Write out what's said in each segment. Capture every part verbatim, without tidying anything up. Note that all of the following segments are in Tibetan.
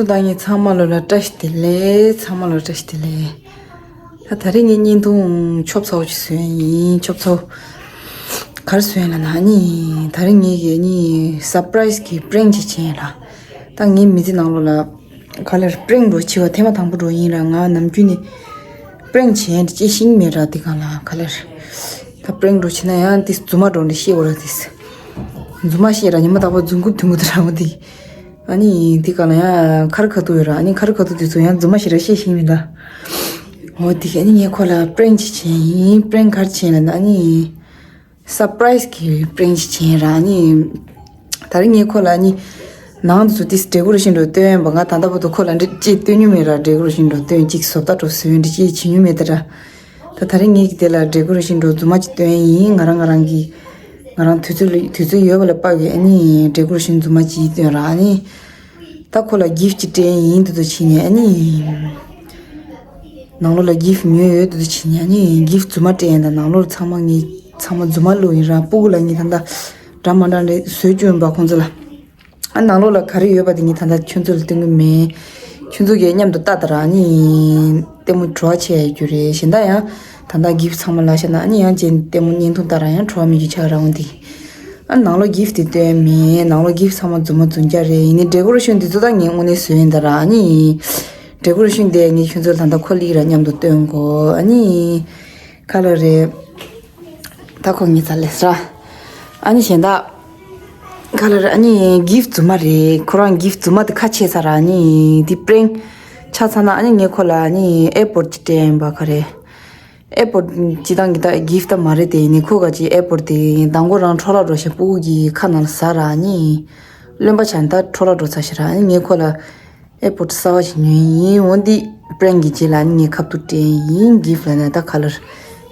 ཚོ་ད་ངས་ཚང་མ་ལོ་ལ་བཀྲ་ཤིས་བདེ་ལེགས། ཚང་མ་ལོ་བཀྲ་ཤིས་བདེ་ལེགས། ད་ད་རེས་ངས་བརྙན་ཐུང་ཆོབ་ཚོ་ཅིག་བཟོས་ཡིན། ཆོབ་ཚོ་གར་བཟོས་ལ་ན་ནི་ད་རེས་ངས་གི་ནི་སར་པ་རའི་སི་གི་པྲེང་ཅིག་བྱས་ལ། ད་ངའི་མི་ཚེ་ནང་ལོ་ལ་ག་ལེར་པྲེང་འགྲོ་ཆེ་བ་ཐེངས་མ་དང་པོ་འགྲོ་ཡིན་ར། ང་ནམ་རྒྱུན་ནི་པྲེང་བྱས་འདི་ཅེས་ཤིང་མེད་ར། དེ་གང་ལ་ག་ལེར་ད་པྲེང་འགྲོ་ཆེ་ན་ཡང་དེ་རྫུན་མ་འགྲོ་འདི་ཤེས་བ་ར། དེ་རྫུན་མ་ཤེས་ར། ཉི་མ་དག་པ་རྫུན་རྐུབ་དུ་མུ་དུ་ར་མོ་དེ། ཨ་ནི་འདི་ག་ལ་ཡང་ཁར་ཁ་ཐུག་ཡོད་ར། ཨ་ནི་ཁར་ཁ་ཐུག་དེ་ཚོ་ཡང་རྫུན་མ་ཞིག་ར་བཤད་ཤེས་མི་འདུག་འོ་དེ་ག་ཨ་ནི་ངས་ཁོ་ལ་པྲེང་ཅིག་བྱས་ཡིན། པྲེང་ག་རེ་བྱས་ལ་ན་ཨ་ནི་སར་པ་རའི་སི་གི་པྲེང་ཅིག་བྱས་ར། ཨ་ནི་ད་རེས་ངས་ཁོ་ལ་ཨ་ནི་ནང་དུ་ཚུད་དེ་ཌེ་ཀོ་རེ་ཤན་འགྲོ་སྟོན་པ། ང་ད་ལྟ་བར་དུ་ཁོ་ལ་འདི་ཅིག་སྟོན་མྱོང་མེད་ར། ཌེ་ཀོ་རེ་ཤན་འགྲོ་སྟོན་ཅིག་བཟོ་ལྟ་འགྲོ་བཟོས་འདི་ཅིག་བྱེད་མྱོང་མེད་ད་ར། ད་ད་རེས་ངས་ཀྱི་དེ་ལ་ཌེ་ཀོ་རེ་ཤན་འགྲོ་རྫུན་མ་ཅིག་སྟོན་ཡིན། ང་རང་ང་རང་གི་ང་རང་དུས་ཚོད་ལ་དུས་ཚོད་ཡོད་པ་ལ་དཔག་གི་ཨ་ནི་ཌེ་ཀོ་རེ་ཤན་རྫུན་མ་ཅིག་སྟོན་ར། ཨ་ནི་ད་ཁོ་ལ་གིཕ་ཅིག་སྤྲད་ཡིན་དུ་དུ་བྱས་ནས། ཨ་ནི་ནང་ལོགས་ལ་གིཕ་ཉོས་ཡོད་དུ་དུ་བྱས་ནས། ཨ་ནི་གིཕ་རྫུན་མ་སྤྲད་ཡིན། ད་ནང་ལོགས་ལ་ཚང་མ་ངས་ཚང་མ་རྫུན་མ་བླུགས་ཡིན་ར། སྤུ་གུ་ལ་ངས་ད་ད་འདྲ་མ་འདྲ་འདྲ་བཟོས་བཅུག་ཡིན་པ་ཁོང་ཚོ་ལ། ཨ་ནང་ལོགས་ལ་ག་རེ་ཡོད་པ་དེ་ངས་ད་ལྟ་ཁྱོད་ཚོ་ལ་སྟོན་གི་མེད། ཁྱོད་ཚོ་གིས་མཉམ་དུ་ལྟ་དང་ར། ཨ་ནི་ལྟད་མོ་བྲོ་བ་ཆེ་ཡ་རྒྱུ་རེད། གཞན་དག་ཡང་ད་ལྟ་གིཕ་ཚང་མ་ལ་བཤད་ན་ཨ་ནི་ཡང་ཅན་ལྟད་མོ་བརྙན་ཐུང་ལྟ་ར་ཡང་བྲོ་བ་མི་རྒྱུ་ཆགས་ར་འོང་དེ། ཨ་ནང་ལོགས་གིཕ་དེ་སྟོན་མེད། ནང་ལོགས་གིཕ་ཚང་མ་རྫུན་མ་རྫུན་རྐྱང་རེད། ཡིན་ནའི་ཌེ་ཀོ་རེ་ཤན་དེ་ཚོ་ད་ངས་དངོས་གནས་བཟོས་ཡིན་ད་ར། ཨ་ནི་ཌེ་ཀོ་རེ་ཤན་དེ་ངས་ཁྱོད་ཚོ་ལ་ད་ལྟ་ཁོ་ལིག་ར་མཉམ་དུ་སྟོན་གོ། ཨ་ནི་ག་ལ་རེད། ད་ཁོ་ངའི་རྩ་ལས་ར། ཨ་ནི་གཞན་དག་ག་ལ་ར། ཨ་ནི་གིཕ་རྫུན་མ་རེད། ཁོ་རང་གིཕ་རྫུན་མ་དེ་ཁ་ཕྱེ་ཚར་ར། ཨ་ནི་དེ་པྲེང་ཆ་ཚར་ན་ཨ་ནི་ངས་ཁོ་ལ་ཨ་ནི་ཨེར་པོར་ཊི་ཅིག་སྤྲད་ཡིན་པ། ག་རེ་ཨེར་པོར་ཊི་སྤྱི་བཏང་གི་ད་གིཕ་ད་མ་རེད་དེ། ཡིན་ནའི་ཁོ་ག་ཅིག་ཨེར་པོར་ཊི་དེ་མདང་དགོང་རང་འཕྲོ་བརླག་འགྲོ་ཤག་སྤུ་གུ་གི་ཁ་ནང་ལ་ཟ་ར། ཨ་ནི་རློན་པ་ཆགས་ནས་ད་འཕྲོ་བརླག་འགྲོ་ཚར་ཤག་ར། ཨ་ནི་ངས་ཁོ་ལ་ཨེར་པོར་ཊི་གསར་པ་ཞིག་ཉོས་ཡིན། འོ་འདི་པྲེང་གི་རྗེས་ལ་ཨ་ནི་ངས་ཁ་ཐུག་སྤྲད་ཡིན། གིཕ་ལ་ན་ད་ག་ལ་ར།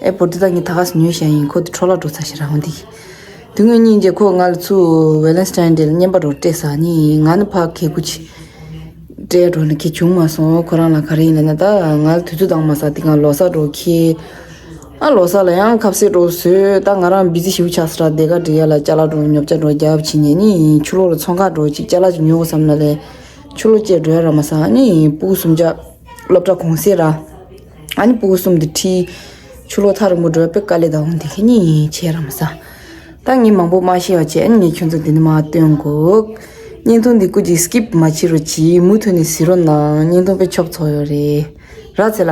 ཨེར་པོར་ཊི་དེ་ད་ངས་ད་ག་སེ་ཉོས་བཞག་ཡིན། ཁོ་དེ་འཕྲོ་བརླག་འགྲོ་ཚར་ཤག་ར། འོ་འདི་དེ་སྔོན་སྙིང་རྗེ་ཁོ་ང་ལ་ཚུར་ཝེ་ལེན་ཊའིན་ཌེ་ལ་རྔན་པ་འདྲ་བོ་སྤྲད་ས། ཨ་ནི་ང་ནི་ཕར་གད་ཁུ་ཅིག་སྤྲད་འགྲོ་ནི་གི་བྱུང་མ་སོང་། ཁོ་རང་ལ་ག་རེ་ཡིན་ལབ་ན་ད་ང་ལ་དུས་ཚོད་བཏང་མ་ས། དེ་གང་ལོ་གསར་འདྲ་བོ་འཁེལ། ཨ་ལོ་གསར་ལ་ཡང་ཁ་ཟས་འདྲ་བོ་བཟོས། ད་ང་རང་བི་ཟི་ཞེ་པོ་ཆགས་སོང་ར། སྡེར་ཁ་སྒྲིག་ཡ་ལ་ཅ་ལག་འདྲ་བོ་ཉོ་ཆ་འདྲ་བོ་རྒྱབ་བྱས་ནས་ནི་ཕྱི་ལོགས་ལ་ཚོང་ཁང་འདྲ་བོ་ཅིག་ཅ་ལག་ཅིག་ཉོ་དགོས་བསམ་ན་ལས་ཕྱི་ལོགས་བཅས་འགྲོ་ཡ་རག་མ་སོང་། ཨ་ནི་སྤུ་གུ་གསུམ་ཆ་སློབ་གྲྭ་གུང་སེང་ར། ཨ་ནི་སྤུ་གུ་གསུམ་དེ་ཁྲིད་ཕྱི་ལོགས་ཐག་རིང་པོ་འགྲོ་ཡ་དཔེ་དཀའ་ལས་ད་འོང་། དེ་ག་ནི་བྱས་རག་མ་སོང་། ད་ངས་མང་པོ་མ་བཤད་པ་བྱས། ཨ་ནི་ངས་ཁྱོད་ཚོ་འདི་ནས་མར་སྟོན་གོ། བརྙན་ཐུང་འདི་སྐུ་མཁྱེན་སི་ཀིབ་མ་བྱེད་རོགས་གྱིས། མུ་མཐུད་ནས་གཟིགས་རོགས་གནང་། བརྙན་ཐུང་དཔེ་ཆོབ་ཚོ་ཡོད་རེད། ར་ཚེ་ལ།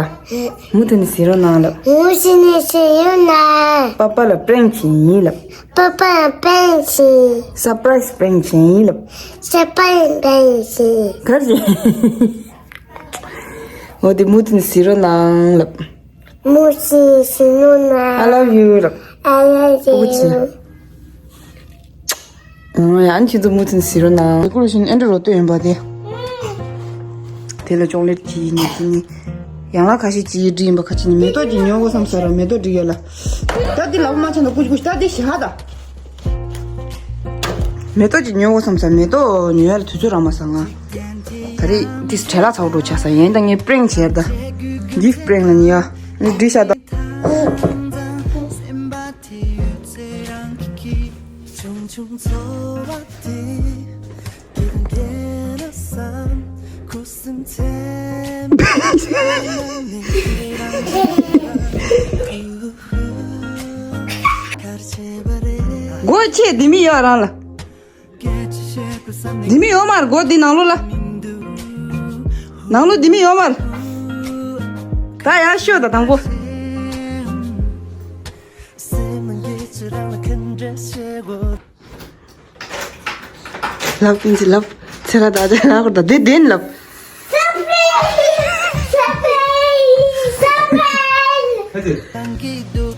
མུ་མཐུད་ནས་གཟིགས་རོགས་གནང་ལབ། མུ་མཐུད་ནས་གཟིགས་རོགས་གནང་། པ་པ་ལ་པྲེང་བྱེད་ཡིན་ལབ། པ་པ་ལ་པྲེང་བྱེད། སར་པ་རའི་སི་པྲེང་བྱེད་ཡིན་ལབ། སར་པ་རའི་སི་པྲེང་བྱེད། ག་རེ་བྱེད། འོ་དེ་མུ་མཐུད་ནས་གཟིགས་རོགས་གནང་ལབ། མུ་མཐུད་ནས་གཟིགས་རོགས་གནང་། I love you ལབ། I love you. ཨོ་ཅི། ཨང་། ཡང་ཁྱེད་ཚོ་མུ་མཐུད་ནས་གཟིགས་རོགས་གནང་། ཌེ་ཀོ་རེ་ཤན་ཨེ་འདྲ་རོ་སྟོན་ཡིན་པ་དེ། དེ་ལ་ཅོག་ལེ་ཊི་གྱིས་ཉེ་ཁྱི་ནི། ཡང་ལ་ཁ་ཤས་ཀྱིས་བྲིས་ཡིན་པ། ཁ་ཅིག་ནི་མེ་ཏོག་ཅིག་ཉོ་དགོས་བསམ་ས་ར། མེ་ཏོག་སྒྲིག་ཡ་ལ། ད་འདི་ལག་པ་མ་ཆག་ན་ཀུ་ཅི་ཀུ་ཅི་ད་འདི་ཞག་ད། མེ་ཏོག་ཅིག་ཉོ་དགོས་བསམ་ས། མེ་ཏོག་ཉོ་ཡ་ལ་དུས་ཚོད་རག་མ་སོང་ང་། ད་རེས་འདི་བྲེལ་ལ་ཚ་བོ་འགྲོ་ཆགས་ས། ཡིན་ད་ངས་པྲེང་བྱས་ད། གིཕ་པྲེང་ལ་ཉེ་ཡ། ནི་འགྲིག་ཤག་ད། སྒོ་ཕྱེ། དེ་མི་ཡོད་རང་ལ། དེ་མི་ཡོད་མ་རེད། སྒོ་འདི་ནང་ལོགས་ལ། ནང་ལོགས་དེ་མི་ཡོད་མ་རེད། ད་ཡར་ཤོག་ད་དང་པོ། ལབ་ཀུན་གྱིས་ལབ། ཚེ་ར་ད་ཅག་ལ་ཧོར་ད་དེ་བདེན་ལབ།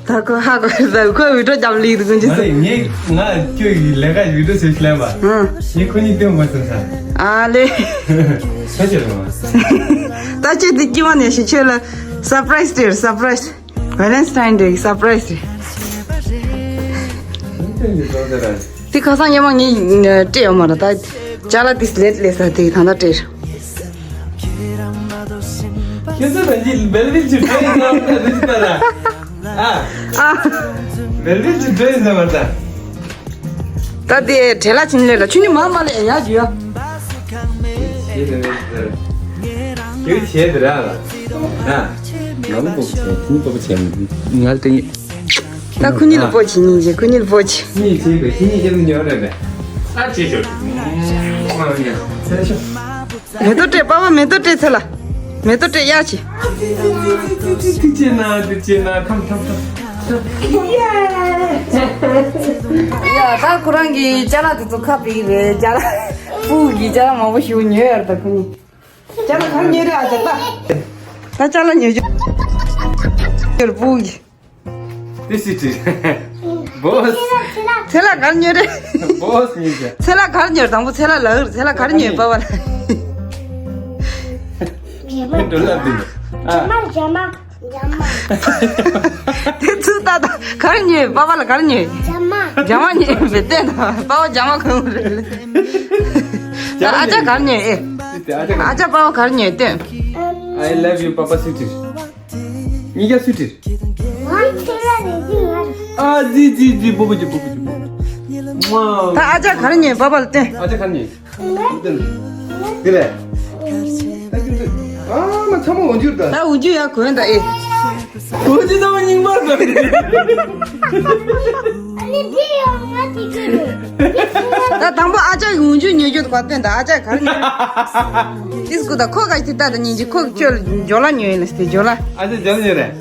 ད་ཁོ་ཧ་གོ་ཟ། ཁོ་བི་ཌིའོ་རྒྱབ་ལིག་འདུག་ཀུན་གྱིས་མ་རེད། ངས་ང་ཁྱོད་ཀྱི་ལས་ཀ་བི་ཌིའོ་བྱེད་ཤི་ལན་པ། ཨང་། ངས་ཁོ་གཉིས་སྟོན་དགོས་བསམ་ས། ཨ་ལེ། ཁྱོད་ཆེ་རེད་མ། ད་ཁྱོད་འདི་སྐྱེ་བ་ནས་ཤི་ཁྱོད་ལ་སར་པ་རའི་སི་སྟེར། སར་པ་རའི་སི། ཝེ་ལེན་ཊའིན་ཌེ་གི་སར་པ་རའི་སི་རེད། དེ་ཁ་སང་སྔོན་མ་ངས་སྤྲད་ཡོད་མ་རེད། ད་ཅ་ལག་དེ་ལེཊ་སླེབས་ས་དེ་ད་ལྟ་སྤྲད། ཁྱེད་ཚོ་ད་ཅི་ཝེལ་ཝེཊ་ཅིག་སྤྲད་ཡིན་ན་མ་རེད་ད། འདི་ཅི་ལྟར་ཨ། ཨ། ཝེལ་ཝེཊ་ཅིག་སྤྲད་ཡིན་ན་མ་རེད་ད། ད་དེ་བྲེལ་ལ་ཕྱིན་ལེ་ལ་ཆུ་ནི་མ་མ་ལེ་ཡ་ཇུ་ཡ། ཁྱེད་བྱས་དེ་ར་ལ། ཨ། ང་ལ་སྤོབས་པ་བྱས། ཁྱེད་སྤོབས་པ་བྱས། ང་ལ་དེ། ད་ཁོ་གཉིས་ལ་སྤོ་བྱེད། གཉིས་བྱེད། ཁོ་གཉིས་ལ་སྤོ་བྱེད། གཉིས་བྱེད་པའི་ཁྱེད་གཉིས་ཀྱང་ཉོ་རེད་པས། ཨ་ཅེ་ཤོ། ཨ་ཡ། ཚེ་ཤོ། མེ་ཏོག་སྤྲད། པ་པ་མེ་ཏོག་སྤྲད། ཚེ་ལ་མེ་ཏོག་སྤྲད། གཡག་བྱེད། དེ་བྱེད་ན་དེ་བྱེད་ན། ཐམ་ཐམ་ཐམ། ཡ། ད་ཁོ་རང་གི་ཅ་ལག་དེ་ཚོ་ཁ་ཕྱེ་གི་རེད། ཅ་ལག་སྤུ་གུ་གི་ཅ་ལག་མང་པོ་ཞིག་ཉོས་ཡོད་རེད། ད་ཁོ་གཉིས་ཅ་ལག་ག་རེ་ཉོས་རེད། ཨ་ཅག་ད། ད་ཅ་ལག་ཉོ་རྒྱུ་ཡོད་རེད། སྤུ་གུ་གི། This is it. Boss. ཚེ་ལ་ག་རེ་ཉོས་རེད། Boss ཉོས་ཤག་ཚེ་ལ་ག་རེ་ཉོས་རེད། དང་པོ་ཚེ་ལ་ལབ་རེད། ཚེ་ལ་ག་རེ་ཉོས། པ་པ་ལ། མི་འགྲོ་ལབ་དུས། ཨ། རྒྱ་མ། རྒྱ་མ། རྒྱ་མ། དེ་ཚོ་ད་ད་ག་རེ་ཉོས། པ་པ་ལ་ག་རེ་ཉོས། རྒྱ་མ། རྒྱ་མ་ཉོས་པས་བལྟས་ན་པ་པ་རྒྱ་མ་གང་རེད། ད་ཨ་ཅག་ག་རེ་ཉོས། ཨེ། ཨ་ཅག་པ་པ་ག་རེ་ཉོས་སྟོན། I love you, Papa sweetie. གཉིས་ཀ་སུས་བྲིས། ང་ཚེ་ར་རེད་ཅི་ང་རེད། ཨ་ཙི་ཙི་ཙི། སྤོབས་པ་བྱེད། སྤོབས་པ་བྱེད། སྤོབས་པ་བྱེད། ད་ཨ་ཅག་ག་རེ་ཉོས། པ་པ་ལ་སྟོན། ཨ་ཅག་ག་རེ་ཉོས། འདི་ལས། ཨ་མ་ཚ་མོ་འོ་འཇུར་ད། ད་འོ་འཇུ་ཡ་གོན་ད། ཨེ། འོ་འཇུ་ཚ་མོ་རྙིང་པ་ད། ཨ་ནི་འདི་ཡང་ང་ཅིག་གི་རེད། ད་དང་པོ་ཨ་ཅག་གི་འོ་འཇུ་ཉོས་རྒྱུ་དགའ་སྟོན་ད། ཨ་ཅག་ག་རེ་ཉོས། ཏིས་ཀུ་ད་ཁོ་ག་ཅི་ད་ད་ཉིན་གཅིག་ཁོ་ཁྱོད་ཇོ་ལ་ཉོས་ཡིན་ལ་སྟེ་ཇོ་ལ། ཨ་ཅག་ཇོ་ལ་ཉོས་རེད།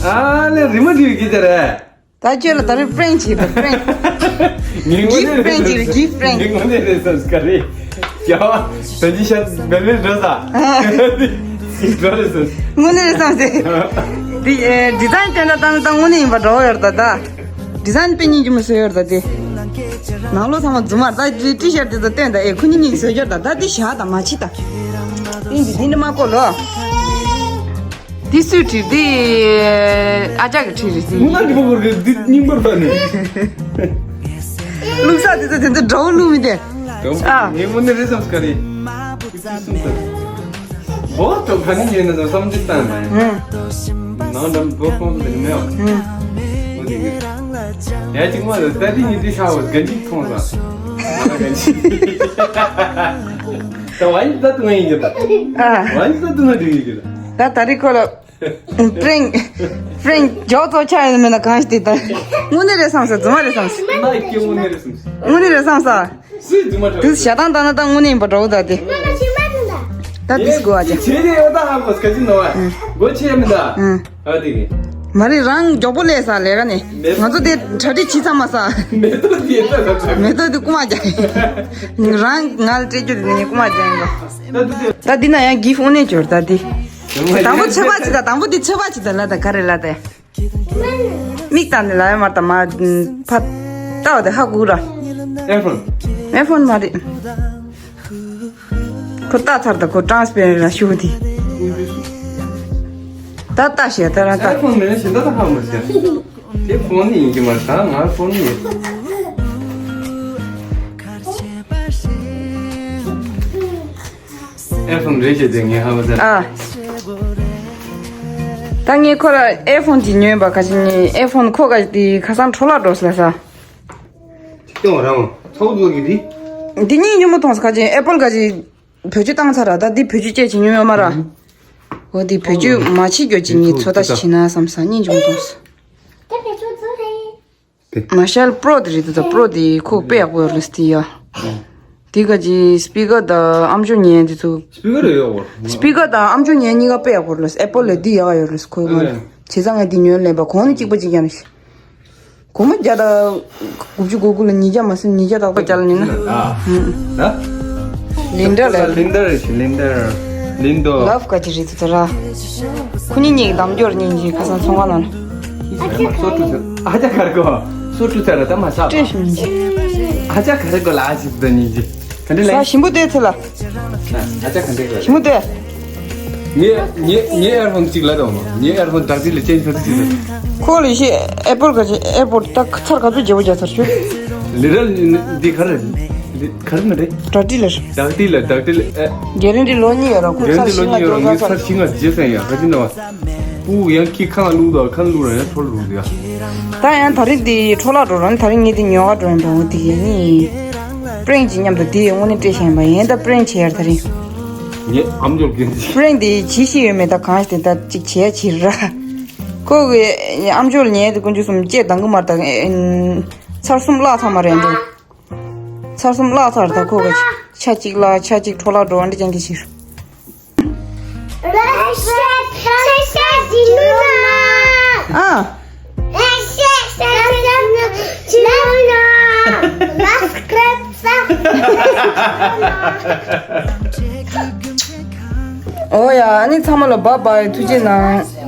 ཨ་ལེ་རི་མོ་འདི་གི་ད་རེད། ད་ཁྱོད་ལ་ད་རེས་prank བྱེད་པ། prank། ངས་དངོས་གནས་gift prank་བྱེད། gift prank། ངས་དངོས་གནས་རེད་བསམ་ག་རེ། ཡ། ད་ཅི་ཤ་བེ་ལེ་འགྲོ་ས། འགྲོ་རེད་བསམ། དངོས་གནས་རེད་བསམ་སྟེ། འདི་ཨེ་design་སྟོན་ད་ད་ད་དངོས་གནས་ཡིན་པ་འདྲ་བོ་ཡོད་ད་ད། design་དཔེ་སྙིང་རྗེ་མོ་བཟོས་ཡོད་ད་དེ། ནང་ལོགས་ཚང་མ་རྫུན་མ་ད། ཏི་ཤར་དེ་ཚོ་སྟོན་ད། ཨེ་ཁོ་གཉིས་གཉིས་བཟོས་ཡོད་ད། ད་འདི་བཞག་ད་མ་བྱེད་ད། ཏིང་འདི་འདི་འདྲ་མ་བཀོལ་ལོ། འདི་སུས་བྲིས། འདི་ཨ་ཅག་གིས་བྲིས་རེད། འདི་ངུ་ན་འདི་མ་བཀོལ་གི། འདི་རྙིང་པར་ཕར་ནས། བླུགས་ས་དེ་ཚོ་དེ་ཚོ་འདྲ་བོ་བླུགས་མི་དེ། ཨ། ངས་དངོས་གནས་རེད་བསམ་སྐ་རེད། འདི་སུས་གསུངས་ས། བོ་ཏོ་ག་ནས་ཉོས་ན་ད་བསམ་གྱི་བཏང་ནས། ཧུམ། ནང་འགྲམ་བོ་ཁོང་དུ་མེད་བ། ཧུམ། འོ་དེ་གི། ཡ་གཅིག་མ་ད་ལྟ་འདི་ཉིད་དུ་ཤ་བོ་གན་གཅིག་མཐོང་ས། ང་གན་གཅིག་ད་བ་ཡིན་ད་དུང་ཡིན་གྱི་ད། ཨ། བ་ཡིན་ད་དུང་ན་འགྲིག་ཡིན་གྱི་ད། ད་ད་རེས་ཁོ་ལ་prank prank་མགྱོགས་ཚོ་ཆགས་ཡོད་མེད་ན་གང་ཞིག་དེ་ད། དངོས་གནས་རེད་བསམ་སོང་། རྫུན་མ་རེད་བསམ་སོང་། ང་སྐྱེ་དངོས་གནས་རེད་བསམ་སོང་། དངོས་གནས་རེད་བསམ་སོང་། སུས་རྫུན་མ་རེད། དུས་ཞག་དང་ད་ན་ད་དངོས་གནས་ཡིན་པ་འདྲ་བོ་ད་དེ། ད་དུས་གོ་བ་ཅན། བྱེད་དེ་ཡོད་ད་ཧ་གོ་སྐད་ཅིག་ནོ་བ། ཨང་། སྒོ་ཕྱེ་མི་ད། ཨང་། ཨ་དེ་གི། མ་རེད། རང་མགྱོགས་པོ་སླེབས་ས་ལས་ཀ་ནས། མེ་ང་ཚོ་དེ་གྲ་སྒྲིག་བྱེད་ཚར་མ་ས། མེ་ཏོག་དེ་ད་ད་ད། མེ་ཏོག་དེ་རྐུ་མ་རྒྱག་རང་ང་ལ་སྤྲད་རྒྱུ་དེ་ནས་རྐུ་མ་རྒྱག་ཡིན་པ། ད་དུས་དེ། ད་འདི་ན་ཡང་gift་དངོས་གནས་འབྱོར་ད་འདི། དང་པོ་ཚོད་དཔག་བྱེད་ད། དང་པོ་འདི་ཚོད་དཔག་བྱེད་ད་ལ་ད་ག་རེ་ལ་ད། མིག་བལྟས་ནས་ལབ་ཡ་མ་རེད་ད་མ། ཕ། ལྟ་བ་དེ་ཧ་གོ་ར། ཨེ་ཕོན། ཨེ་ཕོན་མ་རེད། ཁོ་ལྟ་ཚར་ད་ཁོ་transparent་ལ་ཤོག་དེ། ད་ལྟ་བྱས་ད་རང་ལྟ། ཨེ་ཕོན་མེད་ན་ཞེ་ད་ད་ཧ་མ་ཟེར། དེ་ཕོན་ནི་ཡིན་གྱི་མ་རེད། ད་ང་ཕོན་ནི་ཡིན། ཨེ་ཕོན་རེད་ཅེས་དེ་ངས་ཧ་མ་ཟེར། ཨ། ད་ངས་ཁོ་ལ་ཨེ་ཕོན་གྱི་ཉོས་པ་ག་ཅི་ནི་ཨེ་ཕོན་ཁོ་ག་དེ་ཁ་སང་འཕྲོ་བརླག་འགྲོ་ཟེར་ལ་ས། སྟོང་རང་ཚོགས་འཛུགས་ཀྱི་དེ། འདི་གཉིས་ཉོ་མོ་མཐོང་ས་ག་ཅི་ཨེ་པོལ་ག་ཅི་བེད་སྤྱོད་བཏང་ཚར་ར། ད་འདི་བེད་སྤྱོད་བཅས་ཀྱི་ཉོ་ཡོད་མ་ར། འོ་འདི་བེད་སྤྱོད་མ་བྱེད་རྒྱུ་ཅིག་ངས་ཚོད་ལྟ་ཞིག་བྱེད་ན་བསམ་ས་གཉིས་ཉོ་མོ་མཐོང་ས། དེ་བེད་སྤྱོད་ཚོད་ལྟ་ཡིན། དེ། མར་ཤལ་པྲོ་དེ་རེད་འདུག་ད་པྲོ་དེ་ཁོ་དཔེ་ཡག་པོ་ཡོད་རེད་ཟེར་ཡ། དེ་ག་ཅི་སྤི་ཀར་དང་ཨམ་ཅོག་ཉན་དེ་ཚོ། སྤི་ཀར་ཡོད་པ། སྤི་ཀར་དང་ཨམ་ཅོག་ཉན་གཉིས་ཀ་དཔེ་ཡག་པོ་རེད། ཨེ་པོལ་ལས་དེ་ཡག་ཡོད་རེད་ཁོ་ཨེ། བྱས་ཙང་ངས་དེ་ཉོས་ལེན་པ་གོང་ནས་གཅིག་པ་གཅིག་རྐྱང་རེད། སྒོར་མོ་བརྒྱ་དང་དགུ་བཅུ་གོ་དགུ་ལ་ཉིས་བརྒྱ་མ་ཟིན་ཉིས་བརྒྱ་དག་པ་བརྒྱ་ལ་ཉན་ན། ཨ། ཧུམ། ད། ལིན་ཌ་ལ། ལིན་ཌ་རེད་ཤི་ལིན་ཌ། ལིན་ཌོ། ལབ་ག་ཅི་རེད་དེ་ཚོ་ར། ཁོ་གཉིས་གཉིས་ཀྱི་འདམ་སྐྱོར་གཉིས་ཀྱི་ཁ་སང་ཚོང་ཁང་ནང་ལ། སོ་ཏུ་ཚ། ཨ་ཅག་ག་རེ་གོ། སོ་ཏུ་ཚ་ར་ད་མ་ས། སྤྲད་ཤི་མི་འཇི། ཨ་ཅག་ག་རེ་གོ་ལ་ཨ་ཅིག་ད་ཉིན་གྱི། ག་འདྲ་ལེ། ས་ཞིམ་པོ་དེ་ཚེ་ལ། ཨ་ཅག་ག་འདྲ་གོ། ཞིམ་པོ་དེ། ངའི་ངའི་ངའི་ཨེར་ཕོན་གཅིག་ལ་དང་མ། ངའི་ཨེར་ཕོན་བདག་སྤྱི་ལ་ཅན་ཚར་གཅིག་ལ། ཁོ་ལ་ཤི་ཨེ་པོལ་ག་ཅི་ཨེ་པོལ་ད་ཚར་ག་ཚོད་བརྗེ་པོ་བརྒྱབ་ཚར་ཤོད། ལི་རལ་འདི་ག་རེ། འདི་ག་རེ་མ་རེད། བདག་སྤྱི་ལ། བདག་སྤྱི་ལ་བདག་སྤྱི་ལ་ཨེ། གེ་རན་ཊི་ལོ་གཉིས་ཡོད་ར་ཁོ་གེ་རན་ཊི་ལོ་གཉིས་ཡོད་ར་ངའི་ཚར་བཞི་ང་བརྗེ་ས་ཡ་ག་ཅི་ན་བ། སྤུ་ཡང་ཁྱི་ཁ་ལ་བླུགས་དང་ཁ་ལ་བླུགས་ར་ཡང་འཕྲོ་ལ་བླུགས་ཡ། ད་ཡང་ད་རིང་འདི་འཕྲོ་བརླག་འགྲོ་ར་ད་རིང་ངས་འདི་ཉོ་ག་འགྲོ་ཡིན་པ་འོ་འདི་གི་ནི། པྲེང་ཅིག་མཉམ་དུ་དེ་དངོས་གནས་སྤྲད་བཞིན་པ་ཡིན། ད་པྲེང་བྱེད་ཡར་ད་རིང་། ངས་ཨམ་ཅོག་གིན་ཅིག་པྲེང་དེ་བྱེད་ཤེས་ཡོད་མེད། ད་གང་ཞིག་དེ་ད་ཅིག་བྱེད་ཡ་བྱེད་ར། ཁོ་གི་ཨམ་ཅོག་ཉལ་དེ་དཀོན་མཆོག་གསུམ་ལྕེ་འདང་གི་མར་ད་ཚར་གསུམ་བརླག་ཚར་མ་རེད་འགྲོ། ཚར་གསུམ་བརླག་ཚར། ད་ཁོ་གི་ཆ་གཅིག་བརླག་ཆ་གཅིག་འཕྲོ་བརླག་འགྲོ་འདྲ་ཅན་དེ་བྱེད། ཨ། ཨོ་ཡ། ཨ་ནི་ཚང་མ་ལ་བཱའི་བཱའི། ཐུགས་རྗེ་གནང་།